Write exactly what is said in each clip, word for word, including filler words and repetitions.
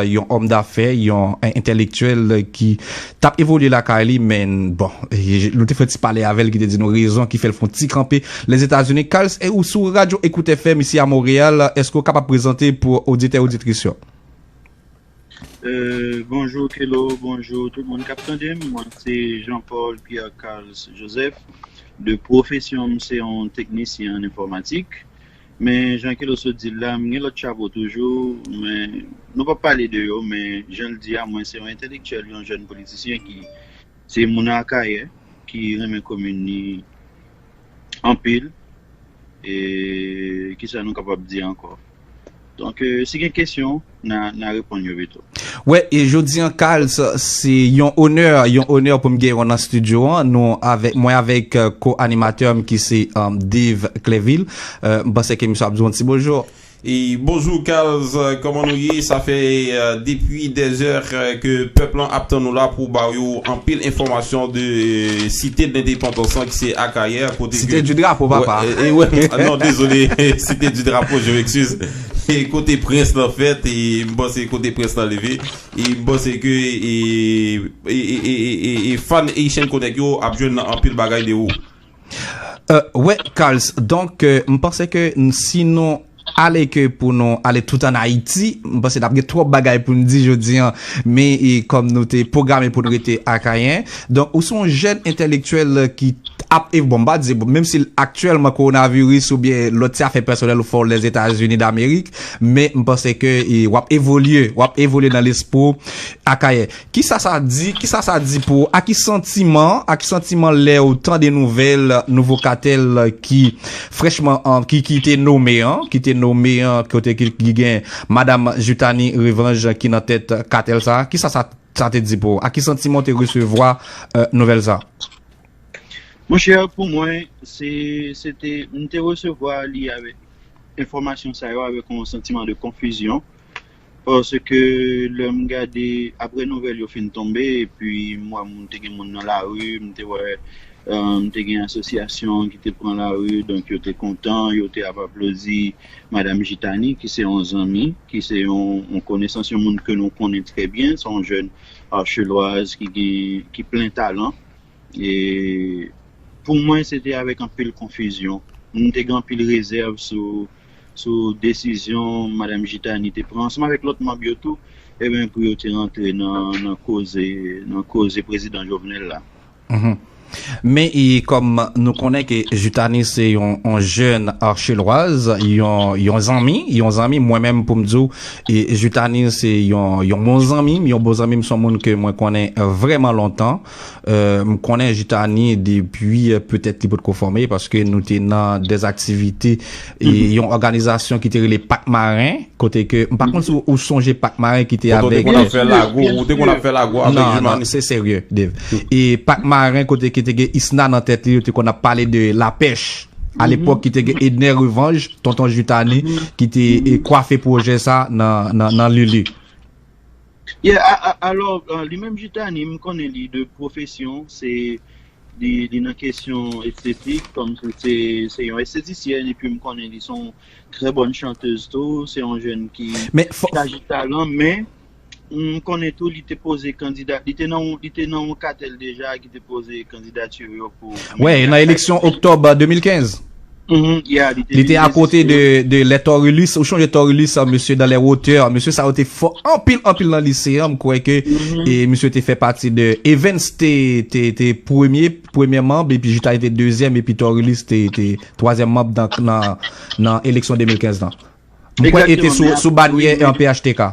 yon òm dafè, yon en- entèlektyèl ki t ap evolye lakay li, men bon, e, nou te fè ti pale avè l ki te di nou rezon ki fè l fè yon ti kanpe Lèzetazini. Carls, e ou sou Radyo Ecoute F M isi a Monreyal, èske w kapab prezante pou oditè oditris yo? Euh, bonjou Kelo, bonjou tout moun k ap tande m. Mwen se Jean Paul Pierre Carls Joseph. De pwofesyon m se yon teknisyen an enfòmatik. Men jan Kelo sot di l la, m gen lòt chapo toujou, men nou p ap pale de yo, men jan l di a, mwen se yon entèlektyèl, yon jèn politisyen ki se moun Akayè, ki renmen komin li anpil. E kisa nou kapab di ankò? Donk, euh, si gen kesyon, n a, n a reponn yo pito. Wè, e jodi an, Carls, se yon onè, yon onè pou m gen w nan estidyo an. Nou avèk, mwen avèk euh, ko-animatè m ki se euh, Dave Clerville. Euh, m panse ke misye ap di w yon ti bonjou. E bonjou Carls, euh, kòman nou ye? Sa fè euh, depi dèzè euh, ke pèp lan ap tann nou la pou ba yo anpil enfòmasyon de euh, site de lendepandans lan ki se Akayè, kote Site di drapo, papa. E wè, non, dezole, site di drapo, je m'excuse. E kote prens lan fèt, e m panse kote prens lan leve, e m panse ke e, e, e, e, e, e fan Haitian Connect yo ap jwenn anpil bagay de ou. Euh, wè, Carls, donk euh, m panse ke n- si nou ale ke pou nou ale tout an Ayiti, m panse n ap gen twòp bagay pou n di jodi an, men e, kòm nou te pwograme pou n rete Akayen, donk ou se yon jèn entèlektyèl ki ap ev bon m pa di menm si aktyèlman kowonaviris oubyen lòt ti afè pèsonèl ou fè w Lèzetazini Damerik, men m panse ke e, w ap evolye, w ap evolye nan lespri w Akayè. Kisa sa di, kisa sa di pou ou? A ki santiman, a ki santiman lè ou tande nouvèl nouvo katèl ki frèchman an, ki, ki te nome an, ki te nome an, kote ki, ki gen Madanm Jutanie Revange ki nan tèt katèl sa? Kisa sa, sa te di pou ou? A ki santiman ou te resevwa euh, nouvèl sa? Monchè, pou mwen, se, se te, m te resevwa li avèk enfòmasyon sa yo avèk yon santiman de konfizyon. Paske lè m gade apre nouvèl yo fin tonbe, epi m wè moun te gen moun nan lari, m te wè euh, m te gen asosyasyon ki te pran lari, donk yo te kontan, yo te ap aplodi Madanm Jitani, ki se yon zanmi, ki se yon, yon konesans, yon moun ke nou konnen trè byen, se yon jèn Archelwaz ki gen, ki plen talan. E pou mwen, se te avèk anpil konfizyon. M te gen anpil rezèv sou, sou desizyon Madanm Jitani te pran, ansanm avèk lòt manm yo tou, ebyen, pou yo te rantre nan, nan koze, nan koze Prezidan Jovenel la. Men e kòm nou konnen ke Jutanie se yon, yon jèn Archelwaz, yon, yon zanmi, yon zanmi, mwen menm pou m di w, e Jutanie se yon, yon bon zanmi m, yon bon zanmi m, se yon moun ke mwen konnen vrèman lontan. Euh, m konnen Jutanie depi euh, petèt li potko fòme, paske nou te nan dè aktivite e yon òganizasyon ki te rele Pak Maren, kote ke, m pa konn si ou sonje Pak Maren ki te avèk. Ou te konn ap fè lago, ou te konn ap fè lago avèk Jumani. Non, se serye, Dave. E Pak Maren, kote ki te gen Isna nan tèt li, yo te konn ap pale de lapèch. A lepòk, ki te gen Edner Revange, Tonton Jutanie, ki te e, kwafe pwojè sa nan, nan, nan Lili. Yeah, a, a, alò, euh, li menm Jutanie, m konnen li de pwofesyon, se li, li nan kesyon estetik, kòm se, se, se yon estetisyèn, epi m konnen li se yon trè bòn chantèz tou, se yon jèn ki chaje talan, men m konnen tou li te poze kandida, li te nan, li te nan yon katèl deja ki te poze kandidati yo pou. Wè, nan eleksyon oktòb de mil kenz. Li te akote de, de lè Torilus. Ou chonje Torilus, mesye dans les hauteurs. Mesye sa yo te fò anpil, anpil nan lise an. M kwè ke e, mesye te fè pati de Evans te, te, te premye, premye manb, epi Jutanie te dezyèm, epi Torilus te, te twazyèm manb nan, nan, nan eleksyon de mil kenz lan. M kwè e te sou, sou banyè an P H T K.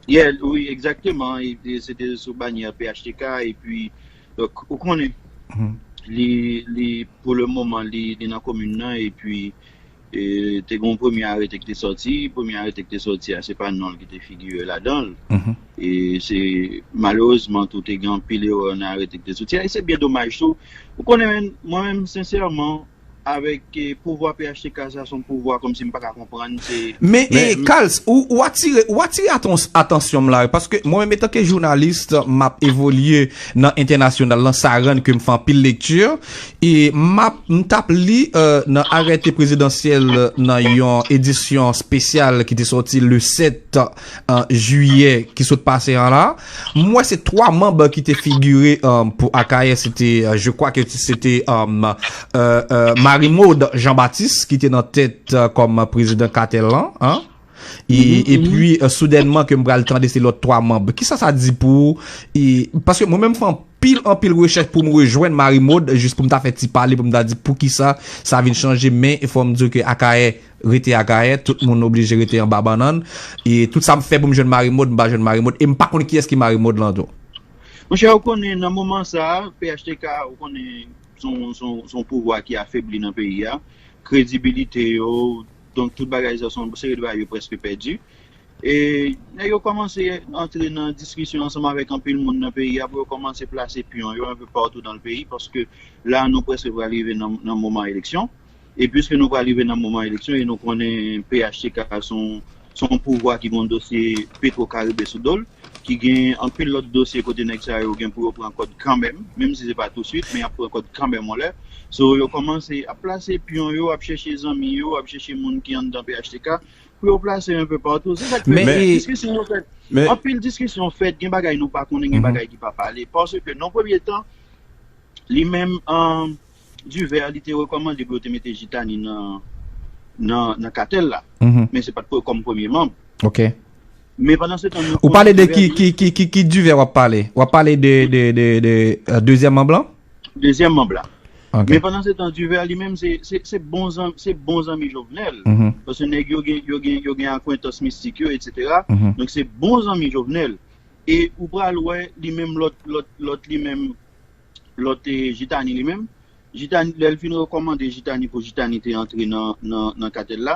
Yeah, wi, egzakteman. Se te sou banyè P H T K, epi, donk, ou konnen, li, li, pou le moman, li, li nan komin nan, epi e, te gen yon premye arete ki te sòti. Premye arete ki te sòti a, se pa non l ki te figire ladan l. E se malerezman tou te gen anpil erè nan arete ki te sòti a. E se byen domaj tou. Ou konnen, mwen menm, sensèman, avèk eh, pouvwa P H T K sa, se yon pouvwa kòmsi m pa ka konprann. Se Men, e, Men, Kals, ou, ou atire, ou atire atans- atansyon m la, paske mwen menm, etanke jounalis, m ap evolye nan entènasyonal lan, sa rann ke m fè anpil lekti, e m ap, m t ap li euh, nan arete prezidansyèl nan yon edisyon espesyal ki te sòti le sèt euh, jiyè ki sot pase an la. M wè se twa manm ki te figire euh, pou Akayè, se te, euh, je crois que se te euh, euh, euh, Marie Maude Jean Baptiste ki te nan tèt euh, kòm prezidan katèl lan, hein? E, epi euh, soudènman ke m pral tande se lòt twa manm. Kisa sa di pou ou? E, paske mwen menm fè anpil, anpil rechèch pou m rejwenn Marie Maude, jis pou m ta fè ti pale, pou m ta di poukisa sa vin chanje, men fò m di w ke Akayè rete Akayè, tout moun oblije rete anba bannann. E tout sa m fè pou m jwenn Marie Maude, m pa jwenn Marie Maude, e m pa konn kiyès ki Marie Maude lan tou. Monchè, ou konnen nan moman sa a, P H T K, ou konnen se yon- se yon- se yon pouvwa ki afebli nan peyi a. Kredibilite yo, donk tout bagay sa, se yon seri de bagay yo prèske pèdi. E nèg yo kòmanse antre nan diskisyon ansanm avèk anpil moun nan peyi a pou yo kòmanse plase pyon yo enpe patou nan peyi, paske la nou prèske pral rive nan nan moman eleksyon. E piske nou pral rive nan moman eleksyon e nou konnen P H T K se yon se yon pouvwa ki gen yon dosye Petro Caribe sou do l, ki gen anpil lòt dosye kote nèg sa yo gen pou yo pran kòd kanmenm, menm si se pa touswit, men y ap pran kòd kanmenm yon lè. So, yo kòmanse ap plase pyon yo, ap chèche zanmi yo, ap chèche moun ki anndan P H T K, pou yo plase yo enpe patou. Se sa k fè Men, diskisyon yo fèt. Men, Anpil diskisyon fèt, gen bagay nou pa konnen, gen bagay ki pa pale. Paske nan premye tan, li menm, um, Divè, li te rekòmande pou yo te mete Jitani nan, nan, nan katèl la. Men se pa t kòm premye manm. Ok. Men pandan se tan, nou Ou pale de konnen ki, Divè, ki, ki, ki, ki Divè w ap pale? W ap pale de, de, de, de euh, dezyèm manm lan? Dezyèm manm la. Ok. Men pandan se tan, Divè li menm, se, se, se bon zan- se bon zanmi Jovenel. Paske nèg yo gen, yo gen, yo gen akwentans mistik yo, etsetera. Donk se bon zanmi Jovenel. E ou pral wè li menm lòt, lòt, lòt li menm, lòt eh, Jitani li menm. Jitani, lè l fin rekòmande Jitani pou Jitani te antre nan, nan, nan katèl la,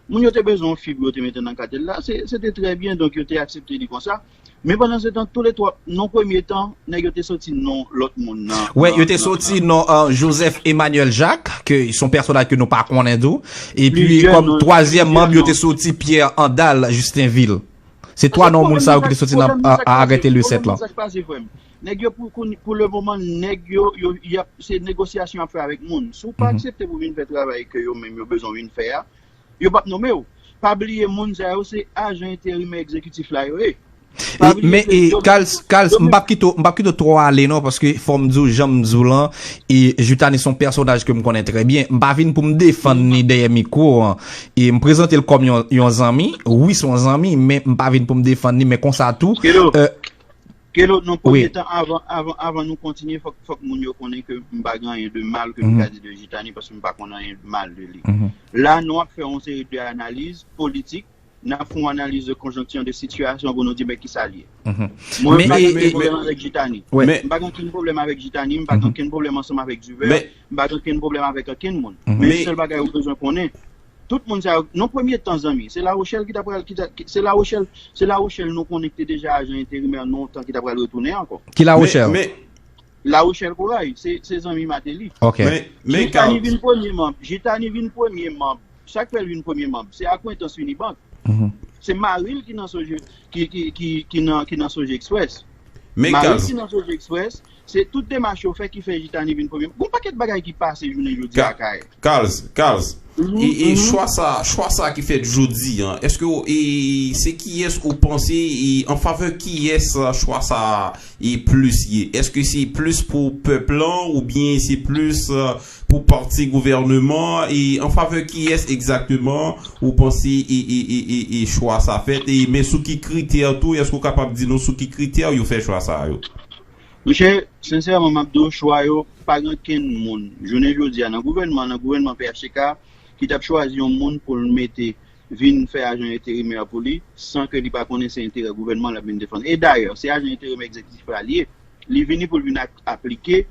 moun yo te bezwen yon fi pou yo te mete nan katèl la. Se se te trè byen, donk yo te aksepte li konsa. Men pandan se tan, tou le twa, non premye tan, nèg yo te soti non lòt moun nan. Wè, yo te soti non euh, Joseph Emmanuel Jacques, ke se yon pèsonaj ke nou pa konnen tou. Epi, kòm twazyèm manm, yo te soti Pierre Andal, Justinville. Se twa non moun sa yo ki te soti nan a- a- arete le sèt lan. Sa k pase, frè m? Nèg yo pou, pou, pou le moman, nèg yo, yo y ap, se negosyasyon y ap fè avèk moun. Si w pa aksepte pou vin fè travay ke yo menm yo bezwen w vin fè a, yo p ap nonmen w. Pa bliye moun sa yo se ajan enterimè egzekitif la yo ye. Pa bliye Men ke e yo Kals, Kals, yo m p ap kite w- m p ap kite w twò ale non, paske fò m di w jan m di w lan, e Jutani se yon pèsonaj ke m konnen trè byen. M pa vin pou m defann ni dèyè mikwo an. E m prezante l kòm yon, yon zanmi. Wi, se yon zanmi, men m pa vin pou m defann ni, men konsa tou. Kelo, euh, Kelo, nan premye tan, avan, avan, avan nou kontinye, fòk, fòk moun yo konnen ke m pa gen anyen de mal ke m ka di de Jutani, paske m pa konn anyen de mal de li. La, nou ap fè yon seri de analiz politik, n ap fè yon analiz de konjonkti, de sitiyasyon pou nou di, men kisa l ye. Mwen, m pa gen ankenn pwoblèm avèk Jutani. M pa gen ankenn pwoblèm avèk Jutani, m pa gen ankenn pwoblèm ansanm avèk Divè, m pa gen ankenn pwoblèm avèk ankenn moun. Men sèl bagay ou bezwen konnen, tout moun sa yo, nan premye tan, zanmi, se Lawochèl ki ta pral, ki ta, ki- se Lawochèl, se Lawochèl nou konnen ki te deja ajan enterimè lontan ki ta pral retounen ankò. Ki Lawochèl? Men, men, Lawochèl Koray, se, se zanmi Mateli. Ok. Men, men Jitani Kals. Vin premye manm. Jitani vin premye manm. Sa k fè l vin premye manm? Se akwentans Unibank. Se mari l ki nan Soje, ki, ki, ki, ki nan, ki nan Soje Express. Men Mari l Kals. Ki nan Soje Express. Se tout demach yo fè ki fè Jitani vin premye. Gon pakèt bagay ki pase jounen jodi a Ka- Kay. Kals, Kals. E, e chwa sa, chwa sa ki fèt jodi an, èske w- e, se kiyès ou panse, e an favè kiyès chwa sa e plis ye? Èske se plis pou pèp lan oubyen se plis euh, pou pati gouvènman? E an favè kiyès egzakteman ou panse e, e, e, e, e chwa sa fèt? E men sou ki kritè tou, èske w kapab di nou sou ki kritè yo fè chwa sa yo? Monchè, sensèman, m ap di w, chwa yo, pa gen okenn moun, jounen jodi a, nan gouvènman, nan gouvènman P H T K, ki t ap chwazi yon moun pou l mete vin fè ajan enterimè pou li, san ke li pa konnen se enterè gouvènman l ap vin defann. E dayè, se ajan enterimè egzekitif la li ye. Li vini pou l vin ak- aplike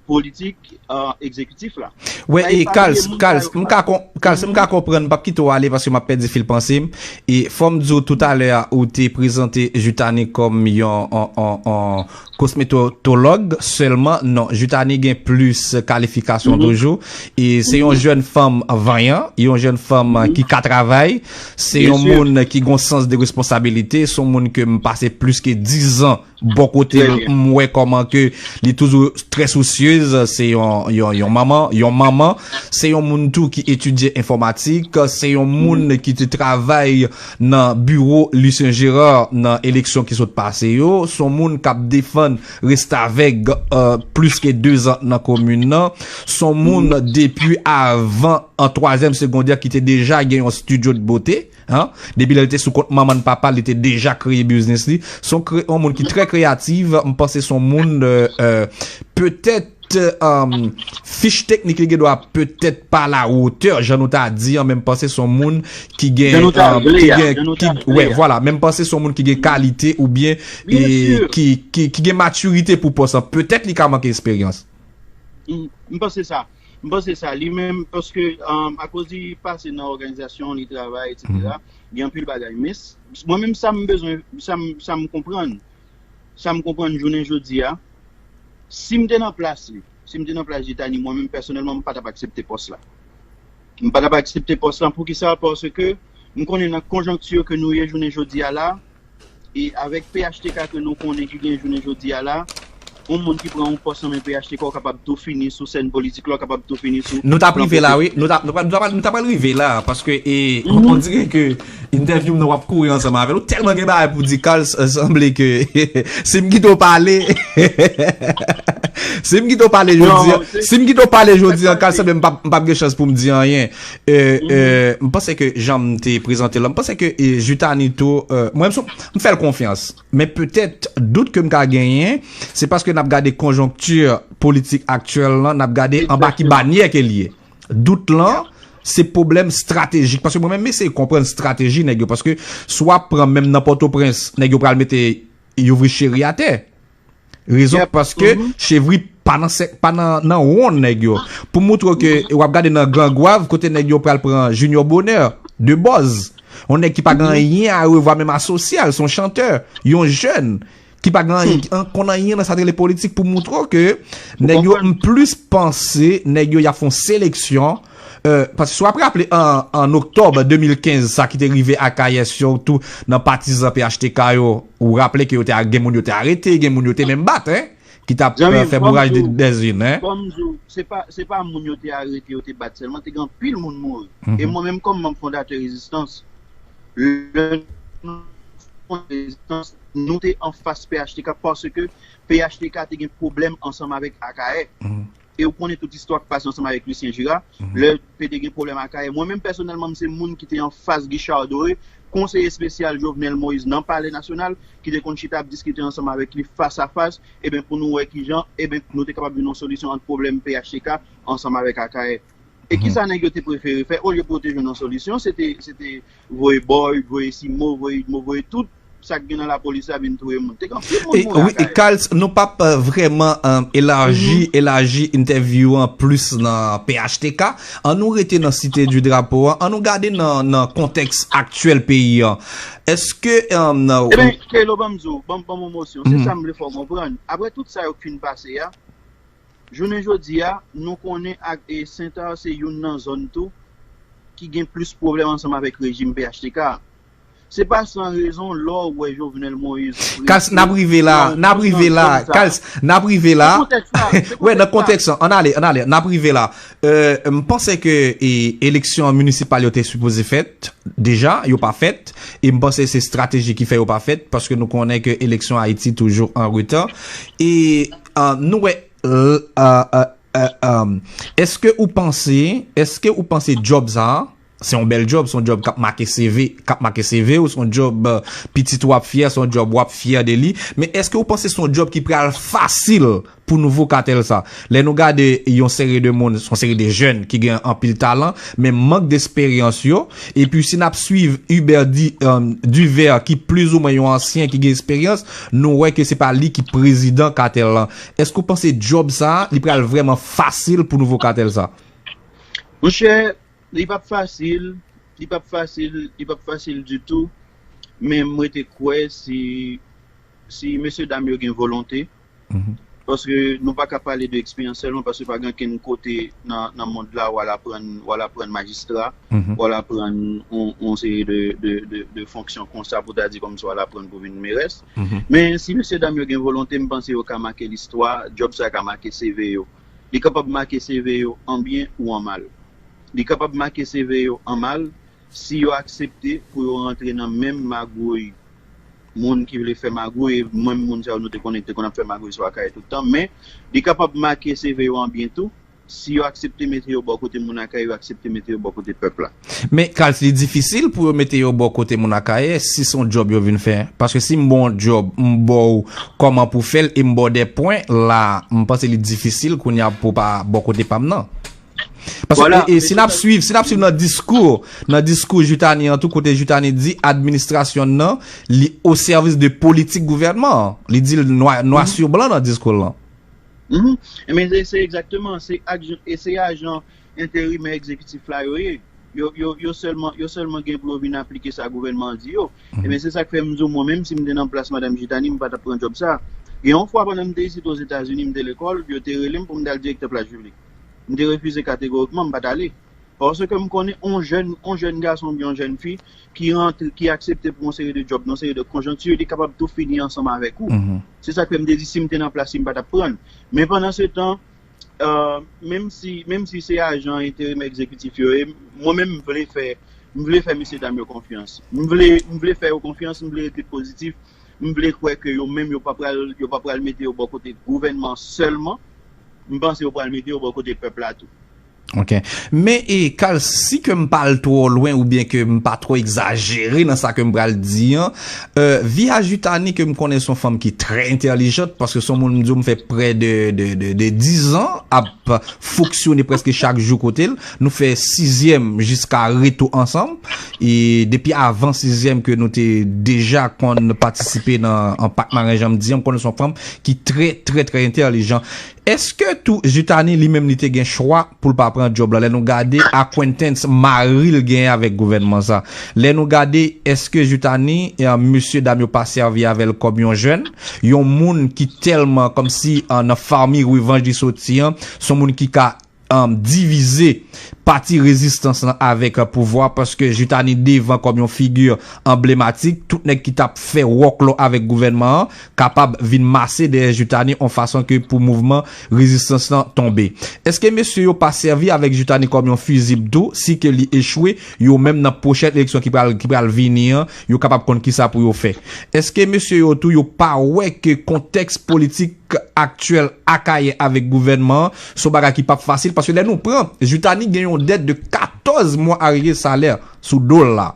politik, uh, egzekitif la. Wè, e Kals, Kals, m ka kon- Kals, m ka konprann, m p ap kite w ale paske m ap pèdi fil panse m. E fò m di w toutalè a, ou te prezante Jutani kòm yon, yon, yon, yon kosmetològ sèlman. Non, Jutani gen plis kalifikasyon toujou. E se yon jèn fanm vanyan, yon jèn fanm ki ka travay, se yon moun ki gon sans de responsabilite, se yon moun ke m pase plis ke diz an bò kote l, m wè kòman ke li toujou trè sousyez, se yon, yon, yon manman, yon manman, se yon moun tou ki etidye enfòmatik, se yon moun ki te travay nan biwo Lucien Gérard nan eleksyon ki sot pase yo, se yon moun k ap defann restavèk, euh, plis ke de zan nan komin nan, se yon moun depi avan an twazyèm segondè ki te deja gen yon studio de beauté, hein? Depi lè li te sou kont manman n papa, li te deja kreye biznis li. Se yon kre- yon moun ki trè kreyatif, m panse se yon moun, euh, euh, petèt, euh, fich teknik li gen dwa petèt pa la wotè, jan nou ta di an, men m panse se yon moun ki gen, euh, ki gen, ki, wè, vwala, men m panse se yon moun ki gen kalite oubyen e ki, ki, ki gen matirite pou pòs lan. Petèt li ka manke esperyans. M, m panse sa. M panse sa. Li menm, paske, um, akoz li pase nan òganizasyon, li travay, etsetera, gen anpil bagay. Men, s- mwen menm, sa m bezwen, sa m, sa m konprann, sa m konprann jounen jodi a, si m te nan plas li, si m te nan plas Jitani, mwen menm, pèsonèlman, m pa t ap aksepte pòs la. M pa t ap aksepte pòs la. Poukisa? Paske m konnen nan konjonkti ke nou ye jounen jodi a la, e avèk P H T K ke nou konnen ki gen jounen jodi a la, yon moun ki pran yon pòs nan men P H T K, ou kapab tou fini sou sèn politik la, ou kapab tou fini sou... Nou t ap rive la, wi. Nou t ap, nou t ap, nou t ap, nou t ap rive la, paske, e, on dirait que interview m nan w ap kouri ansanm avè l. Ou tèlman gen bagay pou di, Carl, s- sanble ke si m kite w pale, si m kite w pale jodi, si m kite w pale jodi an, Carl, sanble m p ap, m p ap gen chans pou m di anyen. Euh, euh, m panse ke jan m te prezante l la, m panse ke, e, Jutani tou, euh, mwen, m, sou- m fè l konfyans. Men petèt, dout ke m ka genyen, se paske n ap gade konjonkti politik aktyèl lan, n ap gade anba ki banyè ke l ye. Dout lan, se pwoblèm estratejik. Paske mwen menm, m eseye konprann estrateji nèg yo. Paske si w ap pran menm nan Pòtoprens, nèg yo pral mete Youvri Cheri atè. Rezon paske Chevri pa nan sèk, pa nan, nan wonn nèg yo. Pou moutre w ke w ap gade nan Gran Gwav, kote nèg yo pral pran Junior Bonheur, de bòz. Yon nèg ki pa gen anyen a revwa menm a sosyal, se yon chantè, yon jèn, ki pa gen anyen, an- konn anyen nan sa t rele politik pou moutre w ke nèg yo, m plis panse, nèg yo y ap fè yon seleksyon, euh, paske si w ap raple an, an oktòb de mil kenz, sa ki te rive Akayè, sitou nan patizan P H T K yo, ou raple ke yo te a- gen moun yo te arete, gen moun yo te menm bat, hein, ki t ap, euh, fè bouraj de, dèzin, hein. Fò m di w, se pa, se pa moun yo te arete, yo te bat sèlman, te gen anpil moun mouri. E mwen menm, kòm manm fondatè Rezistans, lè nou fè Rezistans, nou te anfas P H T K paske P H T K te gen pwoblèm ansanm avèk Akayè. E ou konnen tout istwa k pase ansanm avèk Lucien Gira, lè pe te gen pwoblèm Akayè. Mwen menm, pèsonèlman, m se moun ki te anfas Guichard Doré, konseye espesyal Jovenel Moïse nan Palè Nasyonal, ki te konn chita ap diskite ansanm avèk li fas a fas, eben, pou nou wè kijan, eben, nou te kapab jwenn yon solisyon ant pwoblèm P H T K ansanm avèk Akayè. E kisa nèg yo te prefere fè? Olye pou yo te jwenn yon solisyon, se te, se te voye Boyd, voye Simo, voye Idmo, voye tout sa k gen nan lapolis la vin touye moun. Te gen anpil moun mouri Akayè. Wi, e Carl, nou p ap, euh, vrèman, euh, elaji, elaji entèvyou an plis nan P H T K. An nou rete nan Cité du Drapeau an, an nou gade nan, nan kontèks aktyèl peyi an. Èske, euh, nan... Eben, Kelo, ban m di w, ban m, ban m yon mosyon. Se sa m vle fè w konprann. Apre tout sa yo k fin pase a, jounen jodi a, nou konnen ak, e, Sentè se youn nan zòn tou ki gen plis pwoblèm ansanm avèk rejim P H T K. Se pa san rezon lè w wè Jovenel Moïse... Kals, n ap rive la, n ap rive la, Kals, n ap rive la. Wè, nan kontèks lan, ann ale, ann ale, n ap rive la. Euh, m panse ke, e, eleksyon minisipal yo te sipoze fèt deja, yo pa fèt. E m panse se estrateji ki fè yo pa fèt, paske nou konnen ke eleksyon Ayiti toujou an reta. E, euh, nou wè, euh, euh, euh, euh, euh, èske ou panse, èske ou panse djòb sa a, Se yon bèl djòb, se yon djòb k ap make C V, k ap make C V w, se yon djòb, euh, pitit ou ap fyè, se yon djòb w ap fyè de li. Men èske w panse se yon djòb ki pral fasil pou nouvo katèl sa? Lè nou gade yon seri de moun, se yon seri de jèn ki gen anpil talan, men mank desperyans yo. Epi si n ap swiv Hubert Di, euh, Duvert, ki plizoumwen yon ansyen ki gen esperyans, nou wè ke se pa li ki prezidan katèl lan. Èske w panse djòb sa, li pral vrèman fasil pou nouvo katèl sa? Monchè, li p ap fasil, li p ap fasil, li p ap fasil ditou, men m rete kwè si, si mesye dam yo gen volonte, paske nou pa ka pale de eksperyans sèlman, paske pa gen ankenn kote nan, nan mond la w al aprann, w al aprann majistra, w al aprann yon, yon seri de, de, de, de fonksyon konsa pou ta di kòmsi w al aprann pou vin merès. Men si mesye dam yo gen volonte, m panse yo ka make listwa, djòb sa ka make C V yo. Li kapab make C V yo an byen ou an mal. Li kapab make C V yo an mal si yo aksepte pou yo rantre nan menm magouy moun ki vle fè magouy, e menm moun sa yo nou te konnen ki te konn ap fè magouy sou Akayè tout tan, men li kapab make C V yo an byen tou si yo aksepte mete yo bò kote moun Akayè, yo aksepte mete yo bò kote pèp la. Men, Kals, li difisil pou yo mete yo bò kote moun Akayè si se yon djòb yo vin fè. Paske si m ba w yon djòb, m ba w kòman pou fè l e m ba w de pwen, la, m panse li difisil kounye a pou w pa bò kote pa m nan. Paske, e, e si n ap swiv, si n ap swiv nan diskou, nan diskou Jutani an tou, kote Jutani di administrasyon nan, li o sèvis de politik gouvènman an. Li di l nwa, nwa sou blan nan diskou l lan. Ebyen, se, se egzakteman, se ajan, e se ajan enterimè egzekitif la yo ye. Yo, yo, yo sèlman, yo sèlman gen pou yo vin aplike sa gouvènman an di yo. Ebyen, se sa k fè m di w, mwen menm, si m te nan plas madanm Jutani, m pa t ap pran djòb sa. Gen yon fwa, pandan m te isit Ozetazini, m te lekòl, yo te rele m pou m t al direktè plas Jivli. M te refize kategorikman, m pa t ale. Paske m konnen yon jèn, yon jèn gason oubyen yon jèn fi ki rantre, ki aksepte pou yon seri de djòb, nan yon seri de konjonkti, li kapab tou fini ansanm avèk ou. Se sa k fè m te di, si m te nan plas li, m pa t ap pran l. Men pandansetan, euh, menm si, menm si se ajan enterimè egzekitif yo ye, mwen menm m vle fè, m vle fè mesye dam yo konfyans. M vle, m vle fè yo konfyans, m vle rete pozitif, m vle kwè ke yo menm yo pa pral, yo pa pral mete yo bò kote gouvènman sèlman, m panse yo pral mete yo bò kote pèp la tou. Ok. Men, e, Kals, si ke m pa al twò lwen oubyen ke m pa twò egzajere nan sa ke m pral di an, euh, Via Jutani ke m konnen se yon fanm ki trè entèlijant, paske se yon moun m di w m fè prè de, de, de, de dizan ap fonksyone prèske chak jou kote l. Nou fè sizyèm jiska reto ansanm. E depi avan sizyèm ke nou te deja konn patisipe nan Anpak Maren, jan m di an, m konnen se yon fanm ki trè, trè, trè entèlijan. Èske tou Jutani li menm li te gen chwa pou l pa pran djòb la? Lè nou gade acquaintance mari l genyen avèk gouvènman sa, lè nou gade, èske Jutani, e, mesye dam yo pa sèvi avè l kòm yon jèn, yon moun ki tèlman kòmsi, e, nan fanmi revanj li soti an, se yon moun ki ka, e, divize pati rezistans lan avèk, e, pouvwa, paske Jutani devan kòm yon figi anblematik, tout nèg ki t ap fè wòklò avèk gouvènman an, kapab vin mase dèyè Jutani yon fason ke pou mouvman rezistans lan tonbe. Èske mesye yo pa sèvi avèk Jutani kòm yon fizib tou, si ke li echwe, yo menm nan pwochèn eleksyon ki pral, ki pral vini an, yo kapab konn kisa pou yo fè? Èske mesye yo tou, yo pa wè ke kontèks politik aktyèl Akayè avèk gouvènman an, se yon bagay ki p ap fasil, paske lè nou pran, Jutani gen yon dèt de katòz mwa arye salè sou do l la.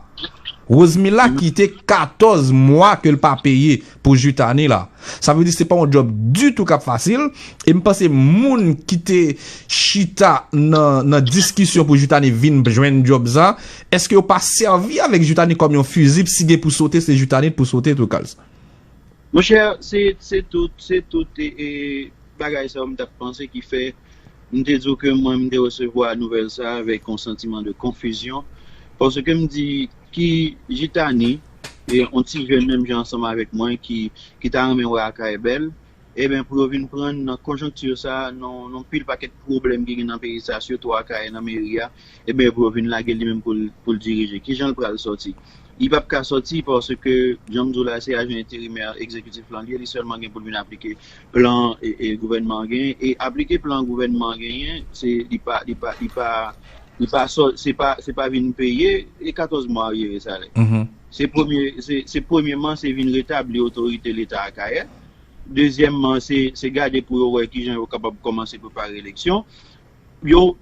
Rosemila kite katòz mwa ke l pa peye pou Jutani la. Sa vle di se pa yon djòb ditou k ap fasil. E m panse moun ki te chita nan, nan diskisyon pou Jutani vin jwenn djòb sa, èske yo pa sèvi avèk Jutani kòm yon fizib, si gen pou sote, se Jutani pou sote tou, Kals? Monchè, se, se tout, se tout e, e bagay sa yo m t ap panse ki fè m te di w ke mwen m te resevwa nouvèl sa avèk yon santiman de konfizyon. Paske m di ki Jutani, e yon ti jèn menm jan ansanm avèk mwen ki, ki ta renmen wè Akayè bèl, ebyen pou yo vin pran nan konjonkti sa, nan, nan pil pakèt pwoblèm ki gen nan peyi sa, sitou Akayè nan meri a, ebyen pou yo vin lage l li menm pou l, pou l dirije. Kijan l pral sòti? Li p ap ka sòti paske, jan m di w la, se ajan enterimè egzekitif lan li ye, li sèlman gen pou l vin aplike plan e, e gouvènman an genyen. E aplike plan gouvènman an genyen, se, li pa, li pa, li pa, li pa sò, se pa, se pa vin peye, e katòz mwa arye salè. Se premye, se, se premyeman, se vin retabli otorite Leta Akayè. Dezyèmman, se, se gade pou yo wè kijan yo kapab kòmanse prepare eleksyon. Yo,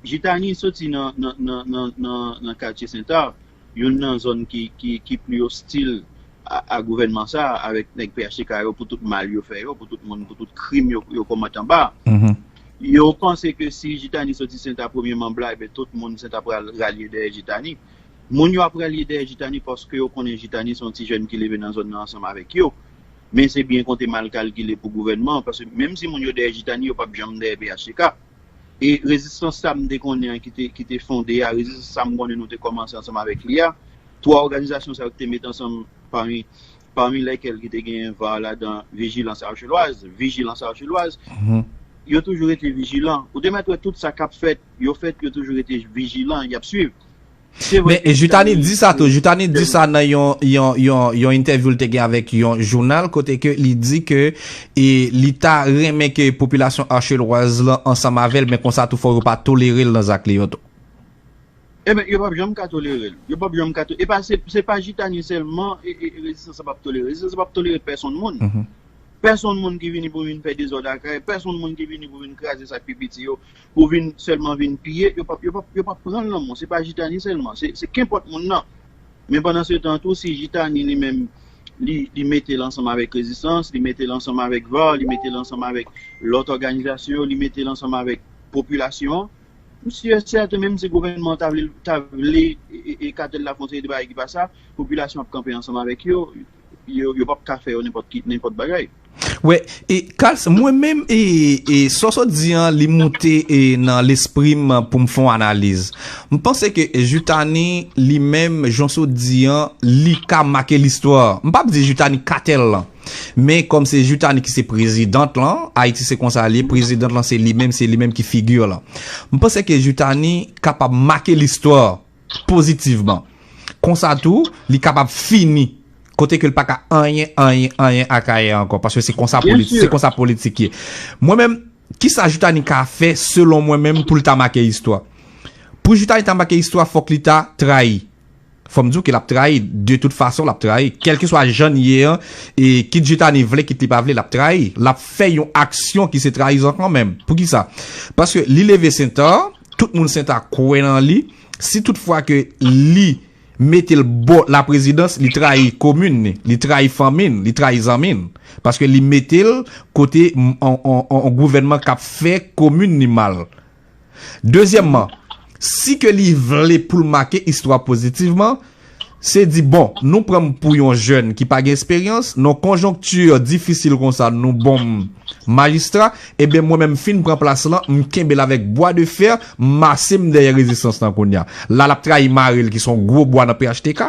Jitani soti nan, nan, nan, nan, nan, nan katye Senta, youn nan zòn ki, ki, ki pli ostil a, a gouvènman sa, avèk nèg P H T K yo, pou tout mal yo fè yo, pou tout moun, pou tout krim yo, yo komèt anba. Yo panse ke si Jitani soti Senta premye manm la, ebyen tout moun Senta pral ralye dèyè Jitani. Moun yo ap ralye dèyè Jitani paske yo konnen Jitani se yon ti jèn ki leve nan zòn nan ansanm avèk yo. Men se byen konte mal kalkile pou gouvènman, paske menm si moun yo dèyè Jitani, yo p ap janm dèyè P H T K. E rezistans sa m te konnen an ki te, ki te fonde a, rezistans sa m konnen nou te kòmanse ansanm avèk li a, twa òganizasyon sa yo ki te met ansanm pami, pami lèkèl ki te genyen var ladan Vigilance Archeloise, Vigilance Archeloise, yo toujou rete vijilan. Ou te mèt wè tout sa k ap fèt, yo fèt, yo toujou rete vijilan, y ap swiv. Se vre Men ke Jutani Jutani di sa tou. Jutani di sa nan yon, yon, yon, yon entèvyou l te gen avèk yon jounal, kote ke li di ke e, li ta renmen ke popilasyon Archelwaz lan ansanm avè l, men konsa tou fò yo pa tolere l nan zak li yo tou. Ebyen, yo p ap janm ka tolere l. Yo p ap janm ka to-, e pa, se, se pa Jitani sèlman e, e, e rezistans lan p ap tolere. Rezistans lan p ap tolere pèsonn moun. Pèsonn moun ki vini pou vin fè dezòd lakay, pèsonn moun ki vini pou vin kraze sa k pi piti yo, pou vin sèlman vin piye, yo p ap, yo p ap, yo p ap pran l nan men w. Se pa Jitani sèlman, se, se kenpòt moun nan. Men pandan se tan tou, si Jitani li menm, li, li mete l ansanm avèk Rezistans, li mete l ansanm avèk var, li mete l ansanm avèk lòt òganizasyon yo, li mete l ansanm avèk popilasyon an, m si e sèten, menm si gouvènman an ta vle, ta vle e, e, e katèl la fè yon seri de bagay ki pa sa, popilasyon ap kanpe ansanm avèk yo, yo, yo p ap ka fè yo nenpòt ki, nenpòt bagay. Wè, e Kals, mwen menm, e, e sa w sot di an, li moute e nan lespri m pou m fè yon analiz. M panse ke Jutani, li menm, jan w sot di an, li ka make listwa. M p ap di Jutani katèl lan. Men kòm se Jutani ki se prezidant lan, Ayiti se konsa l ye, prezidant lan se li menm, se li menm ki figi lan. M panse ke Jutani kapab make listwa pozitivman. Konsa tou, li kapab fini kote ke l pa ka anyen, anyen, anyen Akayè ankò, paske se konsa politi-, se konsa politik ye. Mwen menm, kisa Jutani ka fè, selon mwen menm, pou l ta make istwa? Pou Jutani ta make istwa, fòk li ta trayi. Fò m di w ke l ap trayi, de tout fason, l ap trayi. Kèlkeswa jan l ye an, e kit Jutani vle, kit li pa vle, l ap trayi. L ap fè yon aksyon ki se trayizon kanmenm. Poukisa? Paske li leve Senta, tout moun Senta kwè nan li. Si toutfwa ke li mete l bò laprezidans, li trayi komin li, li trayi fanmi l, li trayi zanmi l. Paske li mete l kote m-, on, on, on, on gouvènman k ap fè komin li mal. Dezyèmman, si ke li vle pou l make istwa pozitivman, se di, bon, nou pran m pou yon jèn ki pa gen esperyans, nan konjonkti difisil konsa, nou ban m majistra, ebyen, mwen menm, m fin pran plas lan, m kenbe l avèk bwa de fè, m mase m dèyè rezistans lan kounye a. La, l ap trayi mari l ki se yon gwo bwa nan P H T K.